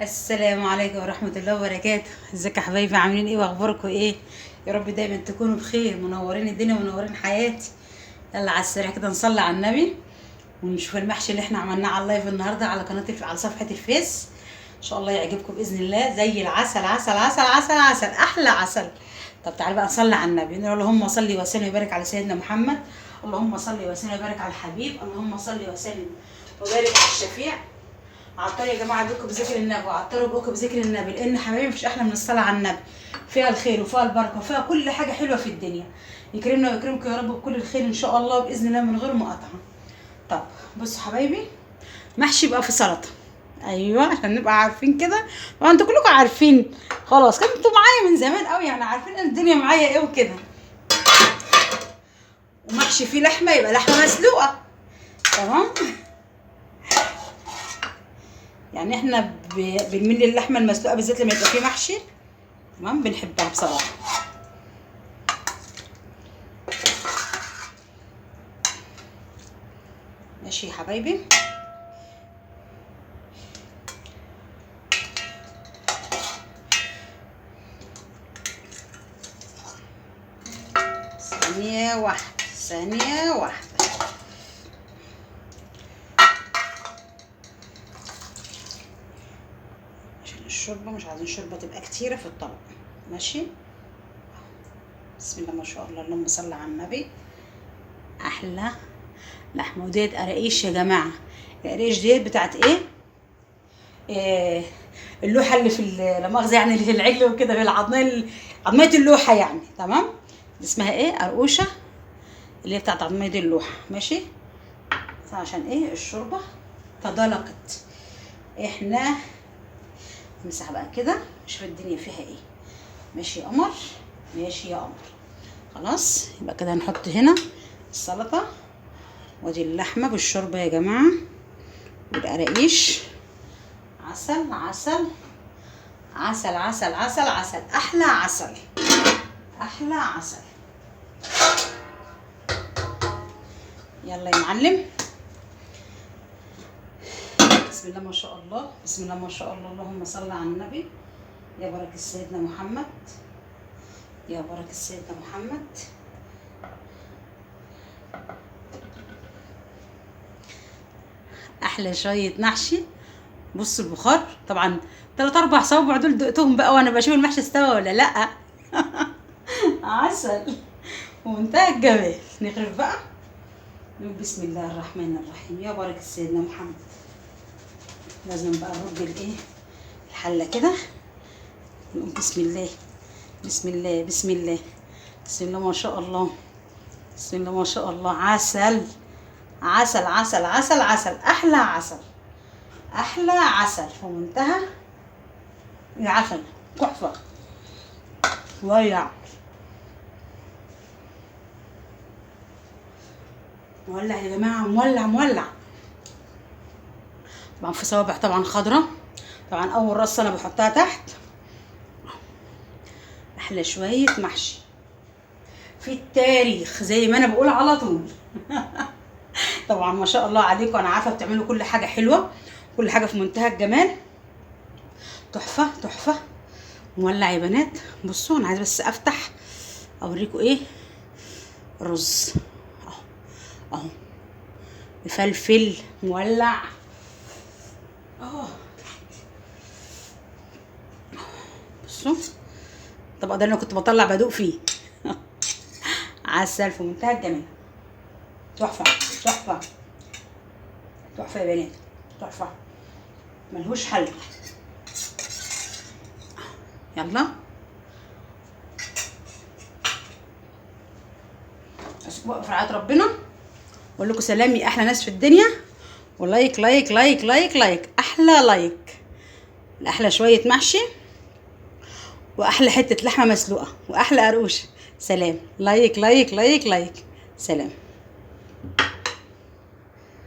السلام عليكم ورحمة الله وبركاته. ازيك يا حبايبي؟ عاملين ايه واخباركم ايه؟ يا رب دايما تكونوا بخير، منورين الدنيا ومنورين حياتي. يلا على السريع كده نصلي على النبي ونشوف المحشي اللي احنا عملناه على ال live النهارده على قناة على صفحة الفيس. ان شاء الله يعجبكم باذن الله، زي العسل عسل عسل عسل عسل، احلى عسل. طب تعالوا بقى نصلي على النبي، نقول اللهم صل وسلم وبارك على سيدنا محمد، اللهم صل وسلم وبارك على الحبيب، اللهم صل وسلم وبارك على الشفيع. عطروا يا جماعة بيكم بذكر النبي، وعطروا بيكم بذكر النبي، لان حبايبي مفيش احلى من الصلاة على النبي، فيها الخير وفيها البركة وفيها كل حاجة حلوة في الدنيا. يكرمنا ويكرمكم يا رب بكل الخير ان شاء الله باذن الله من غير مقاطعه. طب بصوا حبايبي، محشي بقى في سلطة، ايوه عشان نبقى عارفين كده، وانتوا كلكم عارفين خلاص، كنتوا معايا من زمان قوي يعني، عارفين ان الدنيا معايا ايه وكده. ومحشي فيه لحمه يبقى لحمه مسلوقة، تمام؟ يعني احنا بنميل للحمه المسلوقه بالذات لما يبقى فيه محشي، تمام؟ بنحبها بصراحة. ماشي يا حبايبي. ثانية واحدة، ثانية واحدة. عشان الشوربة مش عايزين الشوربة تبقى كتيرة في الطبق، ماشي؟ بسم الله ما شاء الله، اللهم صل على النبي. أحلى لحمة. وديت قراقيش يا جماعة، القراقيش ديت بتاعت ايه؟ إيه اللوحة اللي في لا مؤاخذة يعني اللي في العجل وكده، في العظمية، عظمية اللوحة يعني، تمام؟ اسمها ايه؟ قرقوشة، اللي هي بتاعت عظمية اللوحة، ماشي؟ عشان ايه؟ الشوربة تدلقت. احنا نمسح بقى كده نشوف الدنيا فيها ايه. ماشي يا قمر، ماشي يا قمر. خلاص يبقى كده هنحط هنا السلطة، وادي اللحمة بالشوربة يا جماعة، والقراقيش. عسل عسل عسل عسل عسل عسل، احلى عسل، احلى عسل. يلا يا معلم، بسم الله ما شاء الله، بسم الله ما شاء الله، اللهم صل على النبي. يا بركة سيدنا محمد، يا بركة سيدنا محمد. احلى شوية محشي. بصوا البخار، طبعا 3 4 صوابع دول دقتهم بقى وانا بشوف المحشي استوى ولا لا. عسل ومنتهى الجمال. نغرف بقى، نقول بسم الله الرحمن الرحيم، يا بركة سيدنا محمد. لازم بقى نرد الايه الحلة كده، نقول بسم الله بسم الله بسم الله، بسم الله ما شاء الله، بسم الله ما شاء الله. عسل عسل عسل عسل عسل، احلى عسل، احلى عسل في منتهى العسل، تحفة. ولع مولع يا جماعة، مولع مولع. طبعا في صوابع طبعا خضرة، طبعا اول رصه انا بحطها تحت. احلى شوية محشي في التاريخ زي ما انا بقول على طول. طبعا ما شاء الله عليكم، انا عارفه بتعملوا كل حاجة حلوة، كل حاجة في منتهى الجمال، تحفة تحفة. مولع يا بنات. بصوا انا عايزه بس افتح اوريكم ايه الرز اهو، اهو مفلفل مولع اهو. بصوا الطبق ده اللي انا كنت بطلع بدوق فيه. عسل في منتهى الجمال، تحفة تحفة تحفة يا بنات، تحفة ملهوش حل. يلا اسيبكم في رعاية ربنا، واقول لكم سلام يا احلى ناس في الدنيا، و like like like like like، احلى like احلى شوية محشي، واحلى حتة لحمه مسلوقة، واحلى قرقوش. سلام. like like like like، سلام.